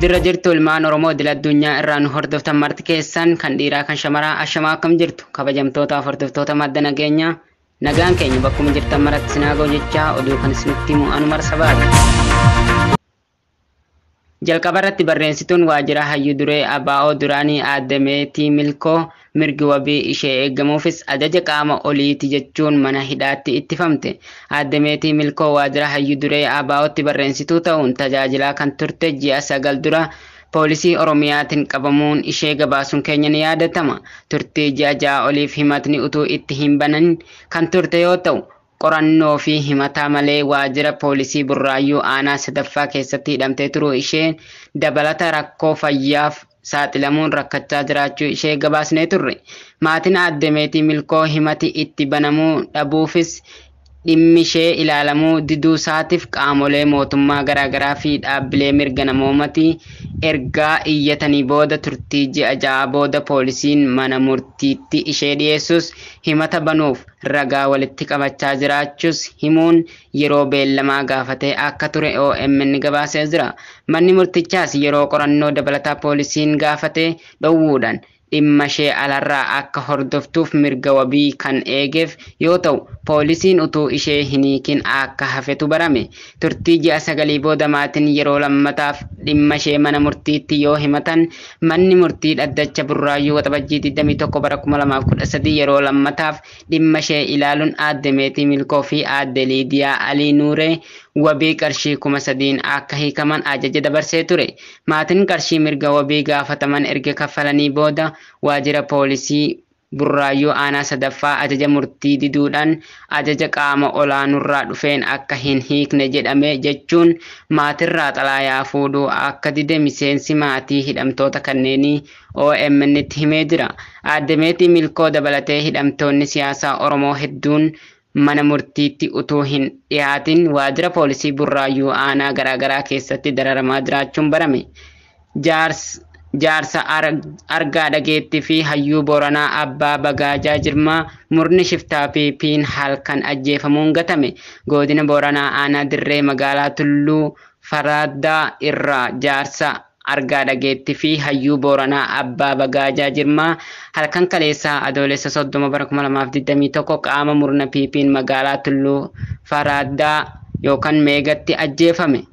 Dirra jirtu ilmaan Oromoo idil addunyaa irraa nu hordoftan marti keessan kan dhiiraa kan shamaraa ashamaa akkam jirtu kabajamtootaaf hordoftoota madda nageenyaa nagaan keenya bakkuma jirtan maratti sinaa ga'u jechaa oduu kan isinitti himu anu marsabaadha. Jalqaba irratti barreessituun waajjira hayyuu duree ABO duraanii aadde Meetii Milkoo mirgi wabii ishee eegamuufis ajaja qaama oliiti jechuun mana hidhaatti ittifamte. Aadde Meetii Milkoo waajjira hayyuu duree ABOtti barreessituu ta'uun tajaajilaa kan turte ji'a 9 dura poolisii Oromiyaatiin qabamuun ishee gabaasuun keenya ni yaadatama. Turtii ji'a 6 oliif himatni utuu itti hin banan kan turte yoo ta'u, qorannoo fi himataa malee waajjira poolisii Burraayyuu aanaa 3ffaa keessatti hidhamtee turuu ishee dabalata rakkoo fayyaaf saaxilamuun rakkachaa jiraachuu ishee gabaasnee turre. Maatiin aadde Meetii Milkoo himati itti banamuu dhabuufis dhimmi ishee ilaalamuu diduu isaatiif qaamolee mootummaa garaagaraa fi dhaabbilee mirga namoomaatii ergaa iyyatanii booda turtii ji'a 6 booda poolisiin mana murtiitti ishee dhiyeessus himata banuuf ragaa walitti qabachaa jiraachuus himuun yeroo beellamaa gaafatee akka ture OMN gabaasee jira. Manni murtichaas yeroo qorannoo dabalataa poolisiin gaafate dhowwuudhaan dhimma ishee alarraa akka hordoftuuf mirga wabii kan eegeef yoo ta'u, poolisiin utuu ishee hin hiikin akka hafetu barame. Turtii ji'a 9 booda maatiin yeroo lammataaf dhimma ishee mana murtiitti yoo himatan, manni murtii dhaddacha Burraayyuu Waxabajjii 21 bara 2013 yeroo lammataaf dhimma ishee ilaaluun aadde Meetii Milkoo fi aadde Liidiyaa Alii Nuuree wabii qarshii 3000 akka hiikaman ajaja dabarsee ture. Maatiin qarshii mirga wabii gaafataman erga kaffalanii booda waajjira poolisii Burraayyuu aanaa 3ffaa ajaja murtii diduudhaan ajaja qaama olaanurraa dhufeen akka hin hiikne jedhame jechuun maatirraa xalaayaa fuudhuu akka dide miseensi maatii hidhamtoota kanneenii OMN tti himee jira. Aadde Meetii Milkoo dabalatee hidhamtoonni siyaasaa Oromoo hedduun mana murtiitti utuu hin dhiyaatin waajjira poolisii Burraayyuu aanaa garaagaraa keessatti dararamaa jiraachuun barame. Jaarsa argaa dhageettii fi hayyuu Booranaa Abbaa Bagaajaa Jirmaa murni shiftaa PP'n halkan ajjeefamuun gatame. Godina Booranaa aanaa Dirree magaalaa Tulluu Faraaddaa irraa jaarsa argaa dhageettii fi hayyuu Booranaa Abbaa Bagaajaa Jirmaa halkan kaleessaa adoolessa 30 bara 2021 qaama murna PP'n magaalaa Tulluu Faraaddaa yookaan Meegatti ajjeefame.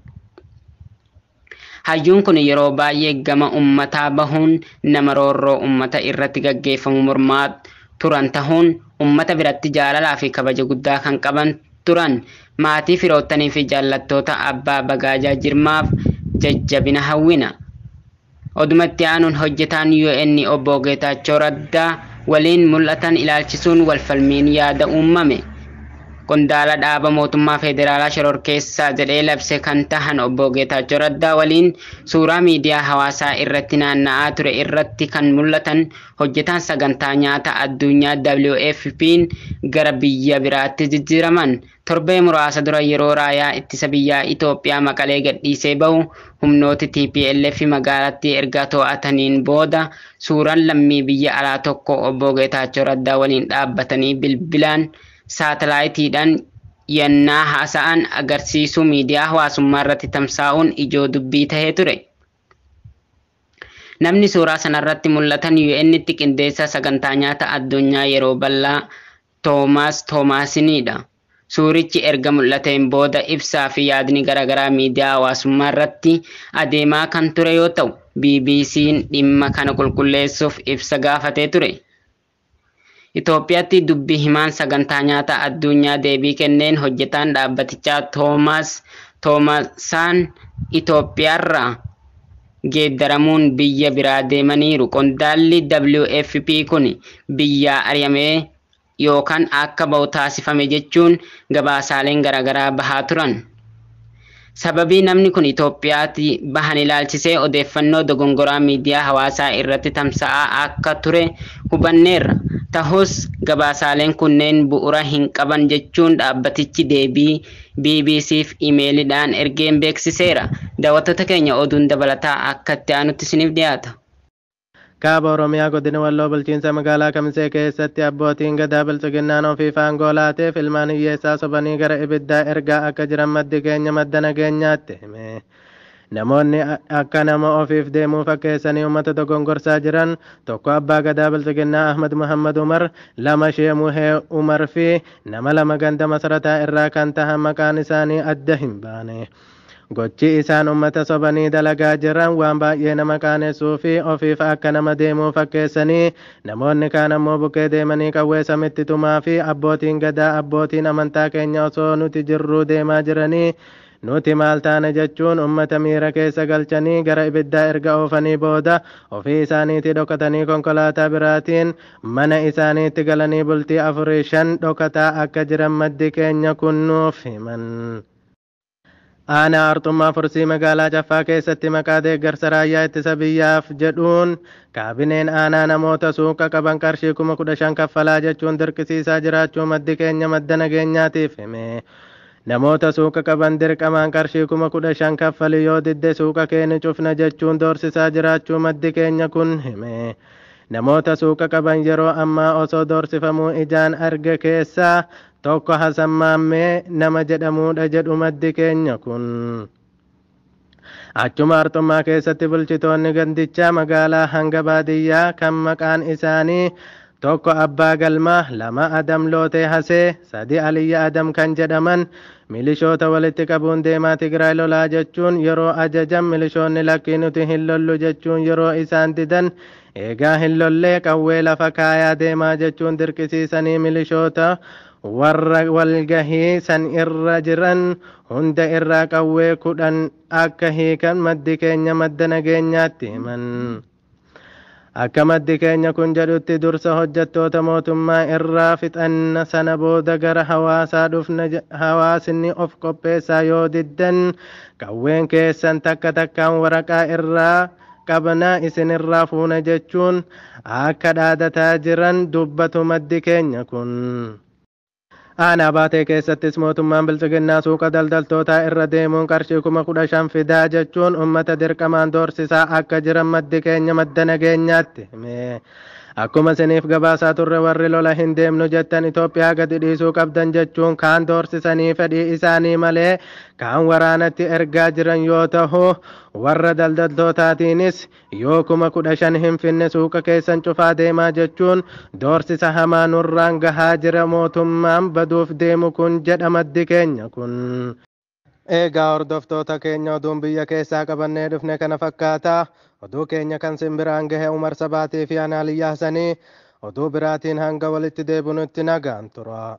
Hayyuun kun yeroo baay'ee gama uummataa bahuun nama roorroo uummata irratti gaggeeffamu mormaa turan tahuun uummata biratti jaalalaa fi kabaja guddaa kan qaban turan. Maatii firoottanii fi jaallattoota Abbaa Bagaajaa Jirmaaf jajjabina hawwina. Odumatti aanuun hojjetaan UN obbo Geetaachoo Raddaa waliin mul'atan ilaalchisuun walfalmiin yaada uumame. Qondaala dhaaba mootummaa federaalaa shororkeessaa jedhee labse kan tahan obbo Geetaachoo Raddaa waliin suuraa miidiyaa hawaasaa irratti naanna'aa ture irratti kan mul'atan hojjetaan sagantaa nyaata addunyaa WFP'n gara biyya biraatti jijjiiraman. Torbee muraasa dura yeroo raayaa ittisa biyyaa Itoophiyaa Maqalee gadhiisee bahu humnooti TPLF magaalattii erga to'ataniin booda suuraan lammii biyya alaa tokko obbo Geetaachoo Raddaa waliin dhaabbatanii bilbilaan saatalaayitiidhaan yannaa haasa'an agarsiisuu miidiyaa hawaasummaa irratti tamsaa'uun ijoo dubbii tahee ture. Namni suuraa sanarratti mul'atan UN'tti qindeessaa sagantaa nyaata addunyaa yeroo bal'aa Toomaas Toomaasiniidha. Suurichi erga mul'ateen booda ibsaa fi yaadni garaagaraa miidiyaa hawaasummaa irratti adeemaa kan ture yoo ta'u, BBC'n dhimma kana qulqulleessuuf ibsa gaafatee ture. Itoophiyaatti dubbii himaan sagantaa nyaata addunyaa deebii kenneen hojjetaan dhaabbatichaa Toomaas Toomasaan Itoophiyaarraa geeddaramuun biyya biraa deemaniiru. Qondaalli WFP kun biyyaa ari'amee yookaan akka bahu taasifame jechuun gabaasaaleen garaagaraa bahaa turan. Sababii namni kun Itoophiyaatti bahan ilaalchisee odeeffannoo dogongoraa miidiyaa hawaasaa irratti tamsa'aa akka ture hubanneerra. Tahus gabaasaaleen kunneen bu'uura hin qaban jechuun dhaabbatichi deebii BBCf imeeliidhaan ergeen beeksiseera. Daawwattoota keenya oduun dabalataa akka itti aanutti isiniif dhiyaata. Kaaba Oromiyaa godina Walloo bulchiinsa magaalaa Kamisee keessatti abbootiin gadaa bilchiginnaan ofiif aangoo laateef ilmaan hiyyeessaa sobanii gara ibiddaa ergaa akka jiran maddi keenya madda nageenyaatti hime. Namoonni akka nama ofiif deemuu fakkeessanii uummata dogongorsaa jiran 1 Abbaa Gadaa Bilxiginnaa Ahmad Muhammad Umar, 2 Shee Muhee Umar fi nama 2 ganda Masarataa irraa kan tahan maqaan isaanii adda hin baane. Gochi isaan uummata sobanii dalagaa jiran waan baay'ee nama qaanessuu fi ofiif akka nama deemuu fakkeessanii namoonni kaan ammoo bukkee deemanii qawwee samitti tumaa fi abbootiin gadaa abbootiin amantaa keenya osoo nuti jirruu deemaa jiranii nuti maal taane jechuun uummata miira keessa galchanii gara ibiddaa erga oofanii booda ofii isaaniitti dhokatanii konkolaataa biraatiin mana isaaniitti galanii bultii 4-5 dhokataa akka jiran maddi keenya kun nuuf himan. Aanaa Arxummaa Fursii magaalaa Caffaa keessatti maqaa deeggarsa raayyaa ittisa biyyaaf jedhuun kaabineen aanaa namoota suuqa qaban qarshii 15,000 kaffalaa jechuun dirqisiisaa jiraachuu maddi keenya madda nageenyaatiif hime. Namoota suuqa qaban dirqamaan qarshii 15,000 kaffali yoo didde suuqa keenya cufna jechuun doorsisaa jiraachuu maddi keenya kun hime. Namoota suuqa qaban yeroo ammaa osoo doorsifamuu ijaan arge keessaa 1 Hasan Maammee nama jedhamuudha jedhu maddi keenya kun. Achuma Arxummaa keessatti bulchitoonni gandichaa magaalaa hanga baadiyyaa kan maqaan isaanii 1 Abbaa Galmaa, 2 Adam Lootee Hasee, 3 Aliyya Adam kan jedhaman milishoota walitti qabuun deemaa Tigraay lolaa jechuun yeroo ajajan milishoonni lakkii nuti hin lollu jechuun yeroo isaan didan eegaa hin lollee qawwee lafa kaayaa deemaa jechuun dirqisiisanii milishoota warra walgahii san irra jiran hunda irraa qawwee 10 akka hiikan maddi keenya madda nageenyaatti himan. Akka maddi keenya kun jedhutti dursa hojjettoota mootummaa irraa fixanna sana booda gara hawaasaa dhufna hawaasni of qopheessaa yoo diddan qawween keessan takka takkaan waraqaa irraa qabna isinirraa fuuna jechuun akka dhaadataa jiran dubbatu maddi keenya kun. Aanaa Baatee keessattis mootummaan Bilxiginnaa suuqa daldaltootaa irra deemuun qarshii 15,000 fidaa jechuun uummata dirqamaan doorsisaa akka jiran maddi keenya madda nageenyaatti hime. Akkuma isiniif gabaasaa turre warri lola hin deemnu jettan Itoophiyaa gadi dhiisuu qabdan jechuun kaan doorsisanii fedhii isaanii malee kaan waraanatti ergaa jiran yoo ta'u warra daldaltootaatiinis yoo 15,000 hin finne suuqa keessan cufaa deemaa jechuun doorsisa hamaa nurraan gahaa jira mootummaan baduuf deemu kun jedha maddi keenya kun. Eegaa hordoftoota keenya oduun biyya keessaa qabannee dhufne kana fakkaata. Oduu keenya kan simbiraan gahe Umar Sabaatii fi Anaaliyyaa Hasanii oduu biraatiin hanga walitti deebinutti nagaan tura.